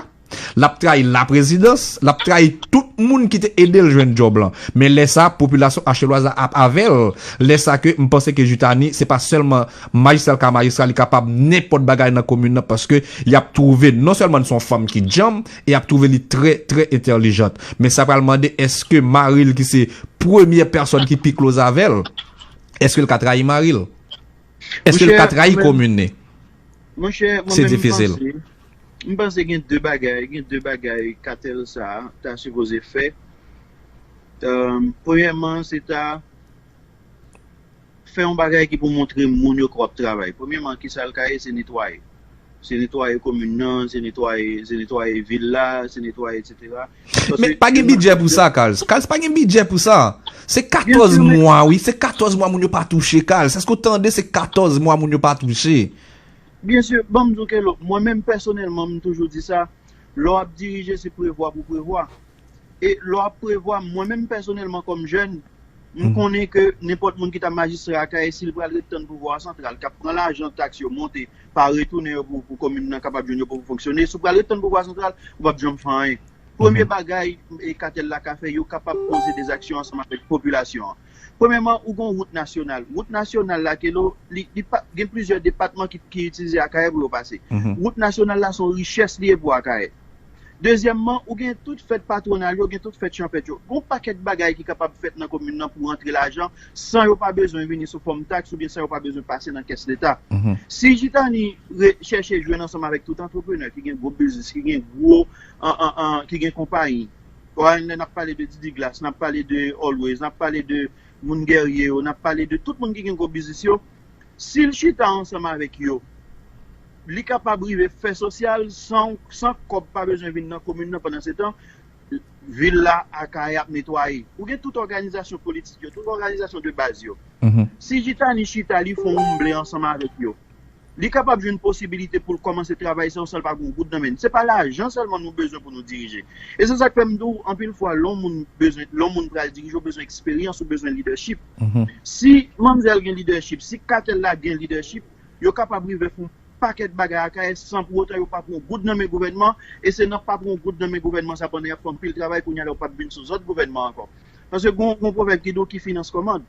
L ap trayi laprezidans, l ap trayi tout moun ki te ede l jwenn djòb lan. Men lè sa, popilasyon Achèlwaz la ap avè l. Lè sa ke m panse ke Jutani, se pa sèlman majistra l ka majistra, li kapab nenpòt bagay nan komin nan, paske y ap twouve non sèlman se yon fanm ki djanm, e y ap twouve li trè, trè entèlijant. Men sa pral mande, èske mari l ki se premyè pèsòn ki pi close avè l, èske l ka trayi mari l? Èske l ka trayi komin li? Monchè, mwen menm, m panse, m panse gen de bagay, gen de bagay katèl sa a ta sipoze fè. Èm, premyèman, se ta fè yon bagay ki pou montre moun yo ke w ap travay. Premyèman, kisa l ka ye? Se netwaye. Se netwaye komin nan, se netwaye, se netwaye vil la, se netwaye, etsetera. Men pa gen bidjè pou sa, Kals. Kals, pa gen bidjè pou sa. Se katòz mwa, wi. Se katòz mwa moun yo pa touche, Kals. Èske w tande? Se katòz mwa moun yo pa touche. Byen si, ban m di w Kelo, mwen menm pèsonèlman, m toujou di sa, lè w ap dirije, se prevwa pou prevwa. E lè w ap prevwa, mwen menm pèsonèlman kòm jèn, m konnen ke nenpòt moun ki ta majistra Akayè, si l pral ret tann pouvwa santral, k ap pran lajan taks yo, monte, pa retounen yo pou, pou komin nan kapab jwenn yo pou fonksyone, si w pral ret tann pouvwa santral, ou p ap janm fè anyen. Premye bagay e katèl la ka fè, yo kapab poze de zaksyon ansanm avèk popilasyon an. Premyèman, ou gen wout nasyonal. Wout nasyonal la, Kelo, li, li pa, gen plizyè depatman ki, ki itilize Akayè pou yo pase. Wout nasyonal la se yon richès li ye pou Akayè. Dezyèmman, ou gen tout fèt patwonal yo, gen tout fèt chanpèt yo. Gen yon pakèt bagay ki kapab fèt nan komin nan pou rantre lajan san yo pa bezwen vini sou fòm taks oubyen san yo pa bezwen pase nan kès Leta. Si Jitani re-, chèche jwenn ansanm avèk tout antreprenè ki gen gwo biznis, ki gen gwo, an, an, an, ki gen konpayi, lè n ap pale de Didi Glass, n ap pale de Always, n ap pale de moun Guerrier yo, n ap pale de tout moun ki gen gwo biznis yo, Si l chita ansanm avèk yo, li kapab rive fè sosyal san, san kòb pa bezwen vin nan komin nan. Pandan se tan, vil la, Akayè ap netwaye. Ou gen tout òganizasyon politik yo, tout òganizasyon de baz yo. Si Jitani chita, li fè yon wonmble ansanm avèk yo, li kapab jwenn posibilite pou l kòmanse travay sa yo san l pa gen yon goud nan men l. Se pa lajan sèlman nou bezwen pou nou dirije. E se sa k fè m di w, anpil fwa, lè yon moun bezwen, lè yon moun pral dirije, ou bezwen eksperyans, ou bezwen lidèchip. Si manmzèl gen lidèchip, si katèl la gen lidèchip, yo kapab rive fè yon pakèt bagay Akayè san pou otan yo pa pran yon goud nan men gouvènman, e se nan pa pran yon goud nan men gouvènman sa pandan y ap fè anpil travay, kounye a la yo p ap vin sou zòd gouvènman ankò. Paske gon, gon pwovèb ki di w ki finans kòmand.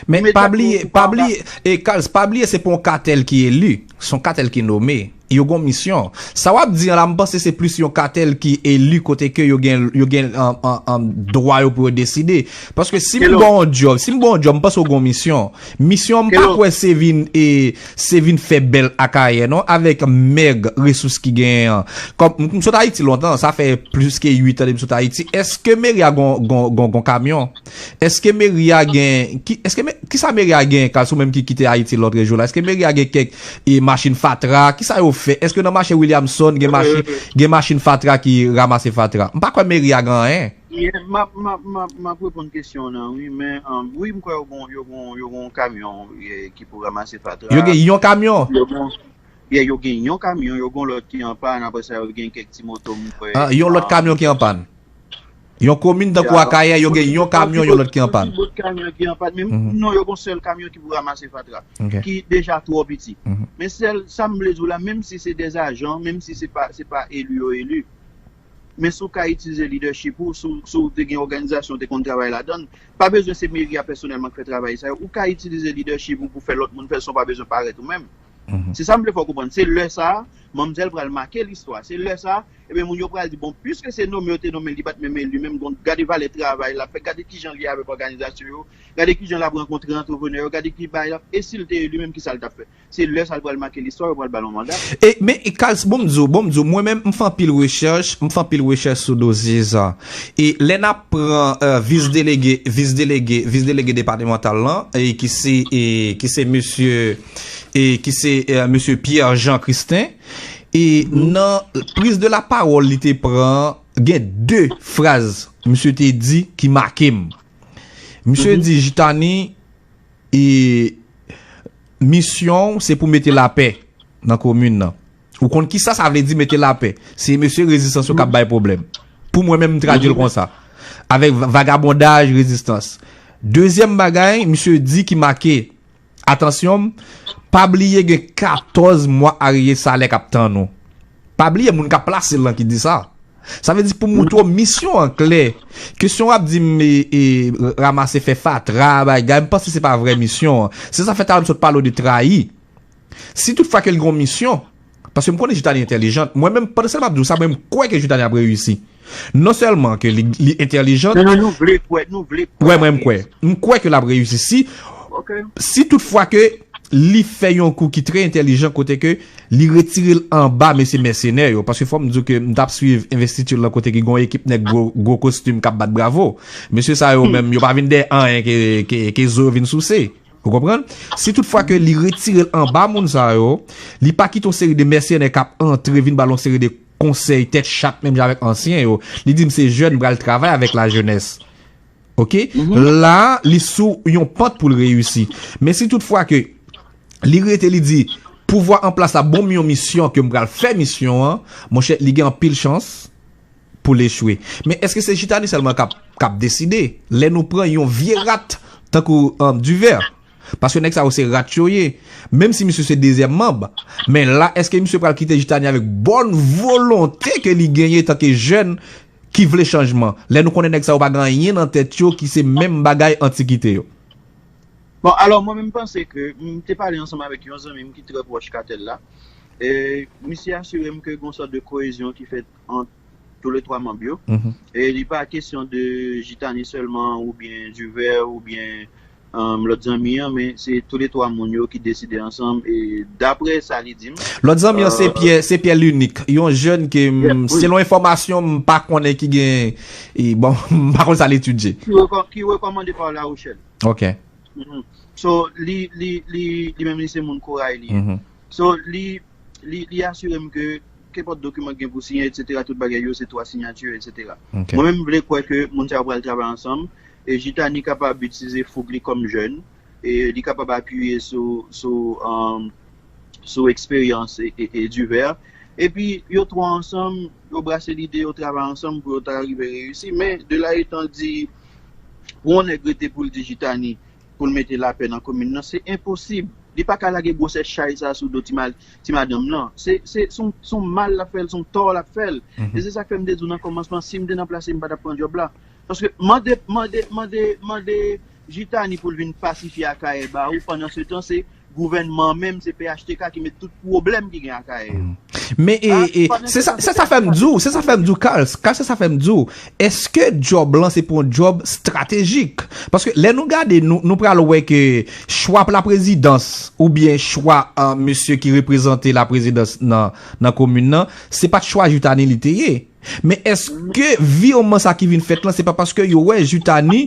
Men pa bliye, pa bliye, e Kals, pa bliye se pa yon katèl ki eli, se yon katèl ki nome. Yo gon misyon. Sa w ap di an la, m panse se plis yon katèl ki eli kote ke yo gen, yo gen an, an, an, dwa yo pou yo deside. Paske si m ba w yon djòb, si m ba w yon djòb, m panse w gon misyon. Misyon m pa kwè se vin, e, se vin fè bèl Akayè, non, avèk mèg resous ki genyen an. Kòm m, m sot Ayiti lontan, sa fè plis ke uit an depi m sot Ayiti. Èske meri a gon, gon, gon, gon kamyon? Èske meri a gen, ki, èske me, kisa meri a gen, Kals, ou menm ki kite Ayiti lòt jou la? Èske meri a gen kèk, e, machin fatra? Kisa yo fè? Èske nan mache Williamson gen machin, gen machin fatra ki ranmase fatra? M pa kwè meri a gen anyen. M ap, m ap, m ap, m ap reponn kesyon w nan, wi, men, um, wi, m kwè yo gon, yo gon, yo gon kamyon, e, ki pou ranmase fatra. Yo gen yon kamyon? Yo gon, yeah, yo gen yon kamyon, yo gon lòt ki an pàn, apre sa, yo gen kèk ti moto, m kwè. Ah, yon lòt kamyon ki an pàn? Yon komin tankou Akayè, yo gen yon kamyon, yon lòt ki an pàn. Yon ti bout kamyon ki an pàn, men non, yo gon sèl kamyon ki pou ranmase fatra, ki deja twò piti. Men sèl, sa m vle di w la, menm si se dè ajan, menm si se pa, se pa eli yo eli, men si w ka itilize lidèchip ou, si w, si w te gen òganizasyon, w te konn travay ladan l, pa bezwen se meri a pèsonèlman k fè travay sa yo. Ou ka itilize lidèchip ou pou fè lòt moun fè l san w pa bezwen parèt ou menm. Se sa m vle fè w konprann. Se lè sa a, manmzèl pral make listwa. Se lè sa a, ebyen, moun yo pral di, bon, piske se nome yo te nome l, li pa t menm eli, menm gon, gade valè travay l ap fè, gade kijan l ye avèk òganizasyon yo, gade kijan l ap rankontre antreprenè yo, gade ki bagay l ap, e si l te eli menm, kisa l t ap fè? Se lè sa l pral make listwa, yo pral ba l yon manda. E, men, e, Kals, bon m di w, bon m di w, mwen menm, m fè anpil rechèch, m fè anpil rechèch sou dosye sa. E lè n ap pran, e, vis delege, vis delege, vis delege depatmantal lan, e ki se, e, ki se mesye, e ki se, e, mesye Pierre Jean Christin, e nan priz de la pawòl li te pran, gen de fraz misye te di ki make m. Misye di, Jitani, e misyon w se pou mete lapè nan komin nan. Ou konn kisa sa vle di mete lapè? Se mesye rezistans yo k ap bay pwoblèm. Pou mwen menm, m tradui l konsa. Avèk va-, vagabondaj, rezistans. Dezyèm bagay, misye di ki make, atansyon, pa bliye gen katòz mwa arye salè k ap tann ou. Pa bliye moun k ap plase l lan ki di sa. Sa vle di pou moutre w misyon an klè. Kesyon w ap di m, e, e, ranmase fè fatra, bagay, m panse se pa vrè misyon an. Se sa fè talè m sot pale w de trayi. Si tout fwa ke l gen yon misyon, paske m konnen Jitani entèlijant, mwen menm, pandansèl m ap di w sa, mwen m kwè ke Jitani ap reyisi. Non sèlman ke li, li entèlijant. Non, non, nou vle kwè, nou vle kwè. Wè, mwen m kwè. M kwè ke l ap reyisi. Si, si tout fwa ke li fè yon kou ki trè entèlijan kote ke li retire l anba mesye mèsenè yo. Paske fò m di w ke m t ap swiv envestiti l lan kote ki gon ekip nèg gwo, gwo kostim k ap bat bravo. Mesye sa yo menm, yo pa vin dèyè anyen ke, ke, ke zo yo vin souse. Ou konprann? Si tout fwa ke li retire l anba moun sa yo, li pa kite yon seri de mèsenè k ap antre vin ba l yon seri de konsèy tèt chat menm jan avèk ansyen yo. Li di m se jèn, m pral travay avèk lajenès. Oke? La, li sou yon pant pou l reyisi. Men si tout fwa ke li rete, li di, pouvwa an plas la ban m yon misyon ke m pral fè misyon an, monchè, li gen anpil chans pou l echwe. Men èske se Jitani sèlman k ap, k ap deside? Lè nou pran yon vye rat tankou, um, Divè, paske nèg sa yo se rat yo ye. Menm si misye se dezyèm manm, men la, èske misye pral kite Jitani avèk bòn volonte ke li genyen tanke jèn ki vle chanjman? Lè nou konnen nèg sa yo pa gen anyen nan tèt yo ki se menm bagay antikite yo. Bon, alò, mwen menm, m panse ke, m te pale ansanm avèk yon zanmi m ki trè pwòch katèl la. E misye asire m ke gon sòt de koyezyon ki fèt ant toulètwa manm yo. E li pa kesyon de Jitani sèlman, oubyen Divè, oubyen, um, lòt zanmi an, men se toulètwa moun yo ki deside ansanm. E daprè sa li di m, lòt zanmi an se, euh, Pyè, se Pyè Linik, yon jèn ke, m, selon enfòmasyon, m pa konnen ki gen, e, bon, m pa konn sa l etidye. Ki rekò-, ki rekòmande pa La Rochelle. Ok. Mhm. So, li, li, li, li menm li se moun Koray li ye. Mhm. So, li, li, li asire m ke kenpòt dokiman k gen pou siyen, etsetera, tout bagay yo se twa siyati, etsetera. Ok. Mwen menm, m vle kwè ke moun sa yo pral travay ansanm, e Jitani kapab itilize foug li kòm jèn, e li kapab apiye sou, sou, um, sou eksperyans e, e, e divè. Epi, yo twa ansanm, yo brase lide, yo travay ansanm pou yo ta rive reyisi. Men, de la etan di, pou yon nèg rete pou l di Jitani, pou l mete lapè nan komin nan, se enposib. Li pa ka lage gwosès chay sa sou do ti, mal, ti madanm nan. Se, se, se yon, se yon mal l ap fè l, se yon tò l ap fè l. Mhm. E se sa k fè m te di w nan kòmansman, si m te nan plas li, m pa t ap pran djòb la. Paske mande, mande, mande, mande Jitani pou l vin pasifye Akayè ba ou, pandan se tan, se gouvènman an menm, se P H T K ki met tout pwoblèm ki gen Akayè yo. Men e, e, se sa, se sa fè m di w, se sa fè m di w, Carl, Carl, se sa fè m di w, èske djòb lan se pou yon djòb estratejik? Paske lè nou gade, nou, nou pral wè ke chwa pou laprezidans oubyen chwa, euh, mesye ki reprezante laprezidans nan, nan komin nan, se pa t chwa Jitani li te ye. Men èske virman sa ki vin fèt lan, se pa paske yo wè Jitani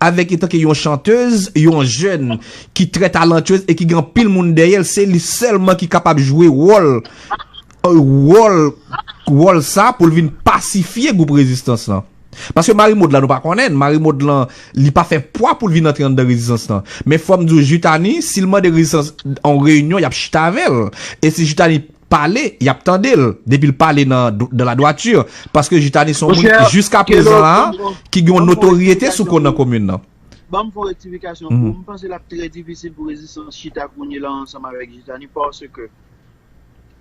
avèk etanke yon chantèz, yon jèn ki trè talantyez e ki gen anpil moun dèyè l, se li sèlman ki kapab jwe wòl, wòl, wòl sa pou l vin pasifye gwoup rezistans lan? Paske Marie Maude lan nou pa konnen, Marie Maude lan li pa fè pwa pou l vin antre anndan rezistans lan. Men fò m di w, Jitani, si l mande rezistans an reyinyon, y ap chita avè l. E si Jitani pale, y ap tande l depi l pale nan, dans la droiture. Paske Jitani se yon moun ki jiska prezan la, ki gen yon notoryete sou ko nan komin nan. Ban m fè yon rektifikasyon pou ou. M panse l ap trè difisil pou rezistans chita kounye la ansanm avèk Jitani, paske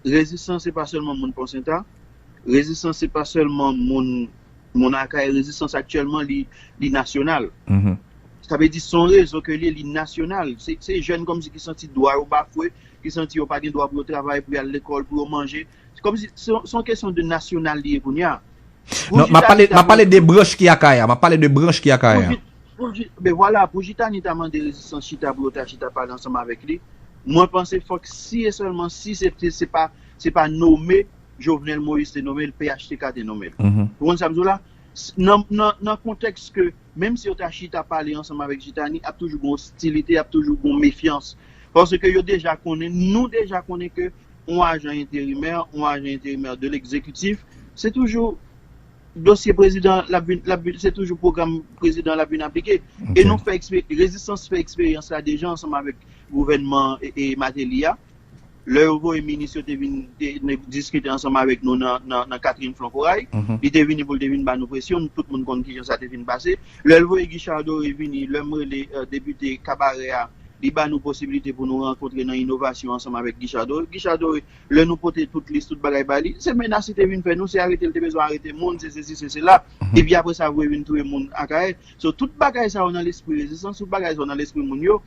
rezistans se pa sèlman moun Ponsenta, rezistans se pa sèlman moun, moun Akayè, rezistans aktyèlman li, li nasyonal. Sa vle di se yon rezo ke li ye, li nasyonal. Se, se jèn kòmsi ki santi dwa yo bafwe, ki santi yo pa gen dwa pou yo travay, pou y al lekòl, pou yo manje. Se kòmsi se, se yon kesyon de nasyonal li ye kounye a. Non, m ap pale, m ap pale de branch ki Akayè a, m ap pale de branch ki Akayè a. Pou Ji-, pou Ji-, ben vwala, pou Jitani ta mande rezistans chita pou yo ta chita pale ansanm avèk li, mwen panse fòk si e sèlman si se, se, se pa, se pa nome Jovenel Moïse te nome l, P H T K te nome l. Ou konn sa m di w la? S-, nan, nan, nan kontèks ke, menm si yo ta chita pale ansanm avèk Jitani, ap toujou gen ostilite, ap toujou gen mefyans. Paske yo deja konnen, nou deja konnen ke yon ajan enterimè, yon ajan enterimè de l'exécutif, se toujou dosye prezidan l ap vin, l ap vin, se toujou pwogram prezidan l ap vin aplike. E nou fè ekspe-, rezistans fè eksperyans la deja ansanm avèk gouvènman e, e Martelly a. Lè yo voye minis yo te vin te, ne, diskite ansanm avèk nou nan, nan, nan Catherine Flon Corail, li te vini pou l te vin ba nou presyon, tout moun konn kijan sa te fin pase. Lè l voye Guichard Doré vini, lè m rele, euh, depite Kabarè a, li ba nou posibilite pou nou rankontre nan inovasyon ansanm avèk Guichard Doré. Guichard Doré, lè nou pote tout lis, tout bagay ba li, se menas li te vin fè nou, se arete l te bezwen arete moun, se sesi, se sela. Epi apre sa, voye vin touye moun Akayè. So, tout bagay sa yo nan lespri rezistans, tout bagay sa yo nan lespri moun yo.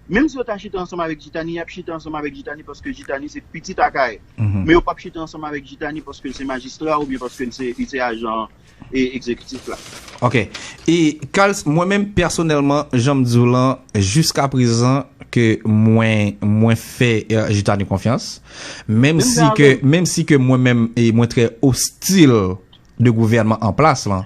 Menm si yo ta chita ansanm avèk Jitani, y ap chita ansanm avèk Jitani paske Jitani se pitit Akayè. Men yo p ap chita ansanm avèk Jitani paske l se majistra oubyen paske l se, li se ajan e egzekitif la. Ok. E Carl, mwen menm pèsonèlman, jan m di w lan, jiska prezan ke mwen, mwen fè, eh, Jitani konfyans, menm si ke, menm si ke mwen menm, e mwen trè ostil de gouvènman an plas lan,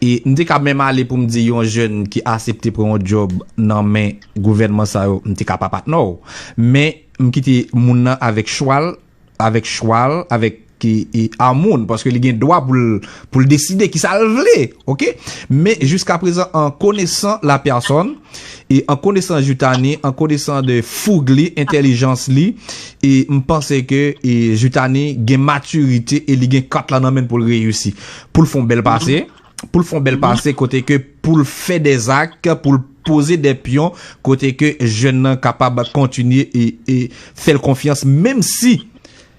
e m te ka menm ale pou m di yon jèn ki asepte pran yon djòb nan men gouvènman sa yo, m te ka pa patnè w. Men m kite moun nan avèk chwa l, avèk chwa l, avèk ki, e, amoun, paske li gen dwa pou l, pou l deside kisa l vle, ok? Men jiska prezan, an konesan lapèsòn, e an konesan Jitani, an konesan de foug li, entèlijans li, e m panse ke, e, Jitani gen matirite e li gen kat la nan men l pou l reyisi. Pou l fè yon bèl pase, pou l fè yon bèl pase kote ke pou l fè dè zak, pou l poze dè pyon, kote ke jèn nan kapab kontinye e, e fè l konfyans, menm si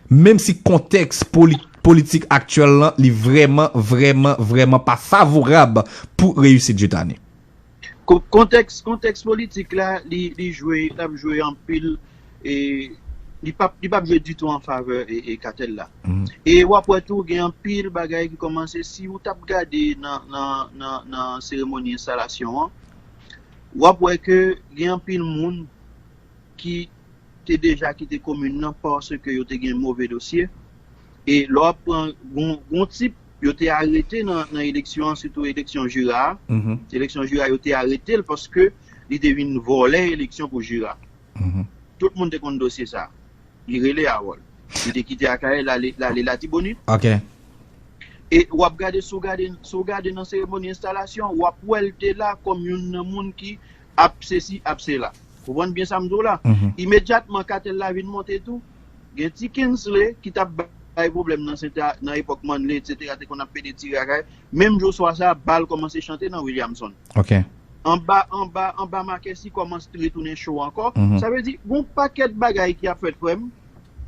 menm si kontèks poli-, politik aktyèl lan, li vrèman, vrèman, vrèman pa favorab pou reyisit Jitani. Ko-, kontèks, kontèks politik la, li, li jwe, l ap jwe anpil, e li p ap, li p ap jwe ditou an favè e, e Katèl la. E w ap wè tou, gen anpil bagay ki kòmanse, si w t ap gade nan, nan, nan, nan seremoni enstalasyon an, w ap wè ke gen anpil moun ki te deja kite komin nan paske yo te gen move dosye. E lè w ap pran gon, gon tip, yo te arete nan, nan eleksyon an, sitou eleksyon Jira a. Eleksyon Jira, yo te arete l paske li te vin vòlè eleksyon pou Jira. Tout moun te konn dosye sa. Li rele Harold. Li te kite Akayè, l ale, l ale Latibonit. E w ap gade, si w gade, si w gade nan seremoni enstalasyon, w ap wè l te la kòm youn nan moun ki ap sesi, ap sela. Konprann byen sa m di w la? Imedyatman, katèl la vin monte tou, gen ti Kinsley ki t ap bay pwoblèm nan Senta, nan epòk Manley, etsetera, te konn ap pede tire Akayè. Menm jou swa sa, bal kòmanse chante nan Williamson. Anba, anba, anba Makèsi kòmanse retounen cho ankò. Sa vle di, gon pakèt bagay ki ap fèt, frè m.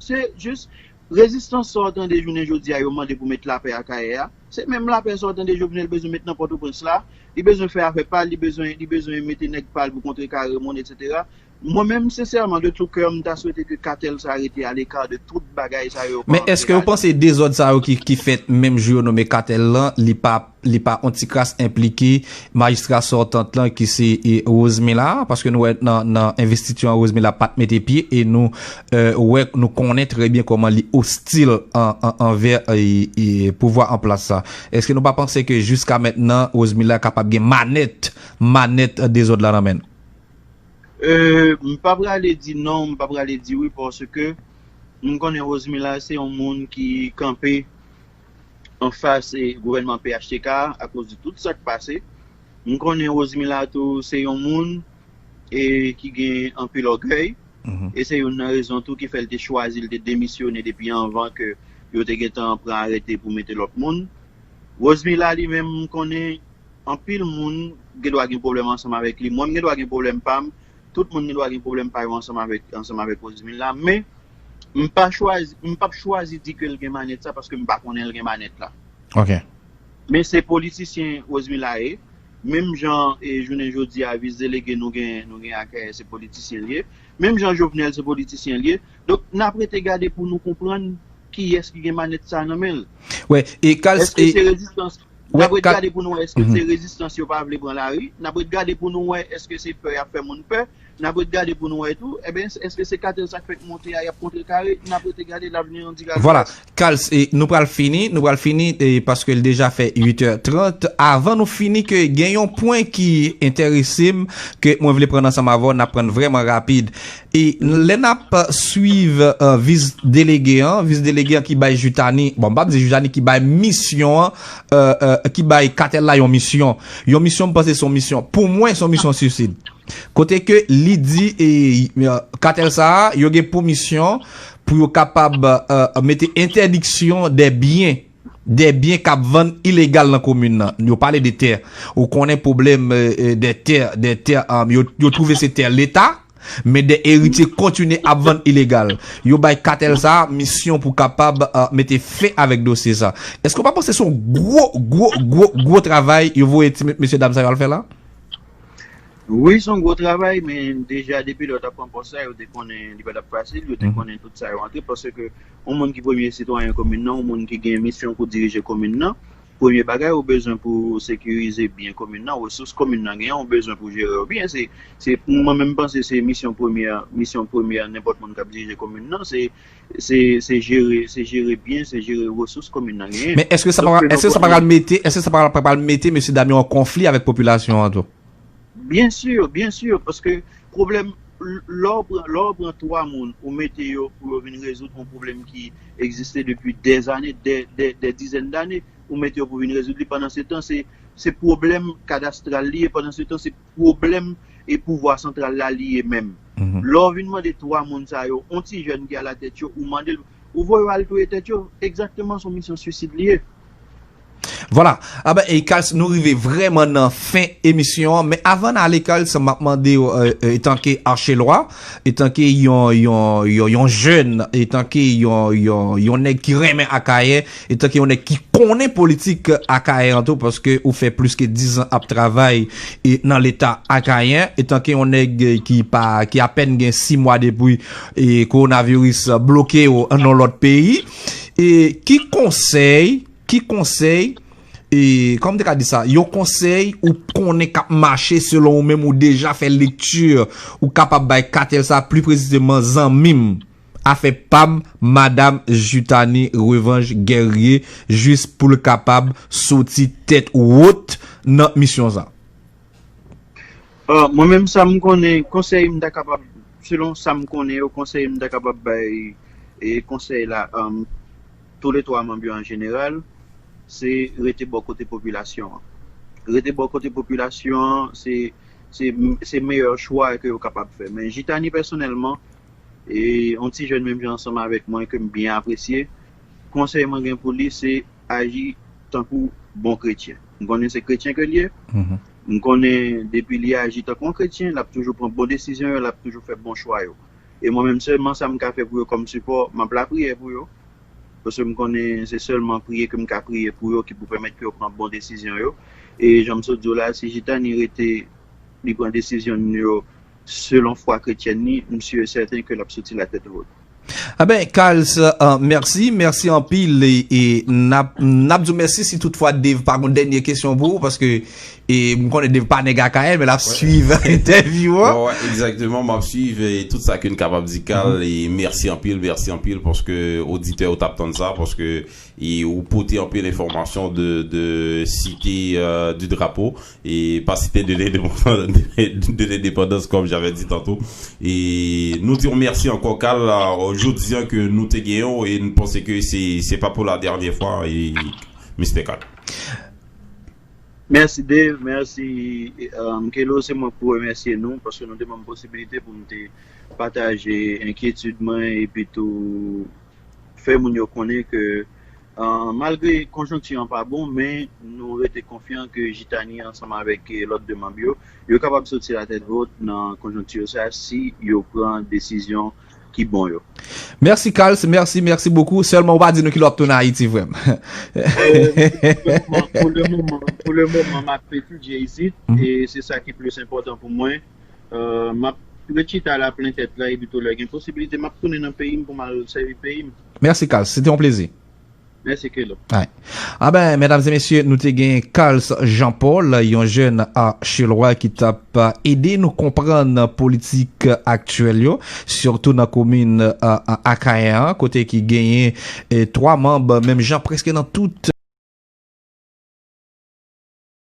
Se jis rezistans sa w tande jounen jodi a yo mande pou met lapè Akayè a. Se menm lapè sa w tande Jovenel bezwen met nan Pòtoprens la. Li bezwen fè afè pa l, li bezwen, li bezwen mete nèg pa l pou kontrekare moun, etsetera. Mwen menm, sensèman, de tout cœur, m ta swete ke katèl sa rete aleka de tout bagay sa yo. Men èske ou panse dezòd sa yo ki, ki fèt menm jou yo nonmen katèl lan, li pa, li pa on ti kras enplike majistra sòtant lan ki se, e, Rosemila? Paske nou wè nan, nan envestiti an, Rosemila pa t mete pye e nou, e, wè, nou konnen trè byen kòman li ostil an, an, anvè, e, e, pouvwa an plas sa. Èske nou pa panse ke jiska mentnan, Rosemila kapab gen manèt, manèt dezòd la nan men l? Euh, m pa prale di non, m pa prale di wi, paske m konnen Rosemila se yon moun ki kanpe anfas, e, gouvènman P H T K a akoz de tout sa k pase. M konnen Rosemila tou se yon moun, e, ki gen anpil ògèy. E se youn nan rezon tou ki fè l te chwazi, l te demisyone depi anvan ke yo te gentan pran arete pou mete lòt moun. Rosemila li menm, m konnen anpil moun gen dwa gen pwoblèm ansanm avèk li. Mwen, m gen dwa gen pwoblèm pa m. Tout moun gen dwa gen pwoblèm pa yo ansanm avèk, ansanm avèk Rosemila. Men, m pa chwazi, m p ap chwazi di ke l gen manèt sa paske m pa konnen l gen manèt la. Men se politisyen Rosemila ye. Menm jan, e, jounen jodi a, vis delege nou gen, nou gen Akayè, se politisyen l ye. Menm jan Jovenel se politisyen l ye. Donk, n ap rete gade pou nou konprann kiyès ki gen manèt sa nan men l. Wè, e Kals, èske e se rezistans? N ap ret gade pou nou wè èske se rezistans yo pa vle pran lari. N ap ret gade pou nou wè èske se pè y ap fè moun pè. N ap ret gade pou nou wè tou, ebyen, èske se katèl sa k fèk monte a y ap kontrekare? N ap rete gade, lavni an dira. Vwala, Kals, e, nou pral fini, nou pral fini, e, paske l deja fè uit è trant. Avan nou fini, ke gen yon pwen ki enterese m, ke mwen vle pran ansanm avè w, n ap pran vrèman rapid. E lè n ap swiv, e, vis delege an, vis delege an ki bay Jutani, bon, m p ap di Jutani ki bay misyon an, e, e, ki bay katèl la yon misyon. Yon misyon, m panse se yon misyon. Pou mwen, se yon misyon suisid. Kote ke li di, e, e, katèl sa a, yo gen pou misyon pou yo kapab, e, mete entèdiksyon de byen, de byen k ap vann ilegal nan komin nan. Yo pale de tè. Ou konnen pwoblèm, e, e, de tè, de tè, e, yo, yo twouve se tè leta, men de eritye kontinye ap vann ilegal. Yo bay katèl sa a misyon pou kapab, e, mete fen avèk dosye sa. Èske w pa panse se yon gwo, gwo, gwo, gwo travay yo voye ti mesye dam sa yo al fè la? Wi, se yon gwo travay, men deja depi lè yo t ap pran pòs la, yo te konnen li pa t ap fasil, yo te konnen tout sa yo antre, paske yon moun ki premye sitwayen komin nan, yon moun ki gen misyon pou dirije komin nan, premye bagay ou bezwen pou sekirize byen komin nan, resous komin nan genyen, ou bezwen pou jere yo byen. Se, se, mwen menm panse se misyon premyè, misyon premyè nenpòt moun k ap dirije komin nan, se, se, se jere, se jere byen, se jere resous komin nan genyen. Men èske sa pa, èske sa pa pral mete, èske sa pa pral mete mesye dam yo an konfli avèk popilasyon an tou? Byen si, byen si, paske pwoblèm, lè w pran, lè w pran twa moun, ou mete yo pou yo vin rezoud yon pwoblèm ki egziste depi dèzane, dè, dè, dè dizèn dane, ou mete yo pou vin rezoud li. Pandan se tan, se, se pwoblèm kadastral li ye, pandan se tan, se pwoblèm e pouvwa santral la li ye menm. Lè w vin mande twa moun sa yo, yon ti jèn ki alatèt yo, ou mande l, ou voye yo al touye tèt yo, egzakteman, se yon misyon suisid li ye. Vwala. A ben, e Kals, nou rive vrèman nan fen emisyon an. Men avan n ale, Kals, m ap mande w, e, e, etanke Achelwa, etanke yon, yon, yon, yon jèn, etanke yon, yon, yon nèg ki renmen Akayè, etanke yon nèg ki konnen politik Akayè an tou, paske ou fè plis ke diz an ap travay, e, nan Leta akayen, etanke yon nèg, e, ki pa, ki apèn gen sis mwa depi, e, kowonaviris bloke w nan lòt peyi. E ki konsèy, ki konsèy, e, kòman m te ka di sa, yon konsèy ou konnen k ap mache selon ou menm, ou deja fè lekti, ou kapab bay katèl sa, pli presizeman zanmi m, afè pa m, Madam Jutani Revange Guerrier, jis pou l kapab soti tèt wot nan misyon sa? Ah, mwen menm sa m konnen, konsèy m ta kapab, selon sa m konnen yo, konsèy m ta kapab bay, e konsèy la, um, tou le twa manm yo an jeneral, se rete bò kote popilasyon an. Rete bò kote popilasyon an, se, se, se meyè chwa ke yo kapab fè. Men Jitani pèsonèlman, e yon ti jèn menm jan ansanm avèk mwen ke m byen apresye, konsèy mwen gen pou li se aji tankou bon kretyen. M konnen se kretyen ke l ye. M konnen depi li aji tankou yon kretyen, l ap toujou pran bon desizyon yo, l ap toujou fè bon chwa yo. E mwen menm sèlman sa m ka fè pou yo kòm sipò, m ap lapriyè pou yo. Paske m konnen se sèlman priye ke m ka priye pou yo ki pou pèmèt ke yo pran bon desizyon yo. E jan m sot di w la, si Jitani rete, li pran desizyon yo selon fwa kretyèn li, m si e sèten ke l ap soti latèt wot. Aben, Kals, uh, mèsi, mèsi anpil. E, e n ap, n ap di w mèsi si toutfwa Dave pa gon dènye kesyon pou ou, paske e, m konnen Dave pa nèg A K L, men l ap swiv entèvyou an. Wè, egzakteman, m ap swiv e, tout sa ke n kapab di, Kal, e mèsi anpil, mèsi anpil, paske oditè yo t ap tann sa, paske e, ou pote anpil enfòmasyon de, de site euh, du drapeau, e pa site de l'indépendance, de l'indépendance, comme j'avais dit tantôt. E nou di w mèsi ankò, Kal, euh, jodi an ke nou te genyen w, e n panse ke se, se pa pou la dènyè fwa, e Mister Kal. Mèsi Dave, mèsi um, Kelo, se mwen pou remèsye nou paske nou te ban m posibilite pou m te pataje enkyetid mwen epi tou fè moun yo konnen ke uh, malgre konjonkti an pa bon, men nou rete konfyan ke Jitani ansanm avèk eh, lòt de manm yo, yo kapab soti latèt wot nan konjonkti sa si yo pran desizyon ki bon yo. Mèsi Kals, mèsi, mèsi bokou. Sèlman ou pa di nou kilè w ap tounen Ayiti vrèman. Euh, pou le moman, pou le moman, m ap etidye isit e se sa ki plis enpòtan pou mwen. Euh, m ap ret chita la plen tèt la epi tou lè gen posibilite m ap tounen nan peyi m pou m al sèvi peyi m. Mèsi Kals, se te yon plezi. Mèsi Kelo. Aben, medam e mesye, nou te gen Kals Jean Paul, yon jèn Achelwa ki t ap ede nou konprann politik aktyèl yo, sitou nan komin Akayan an, kote ki genyen eh, twa manm, menm jan prèske nan tout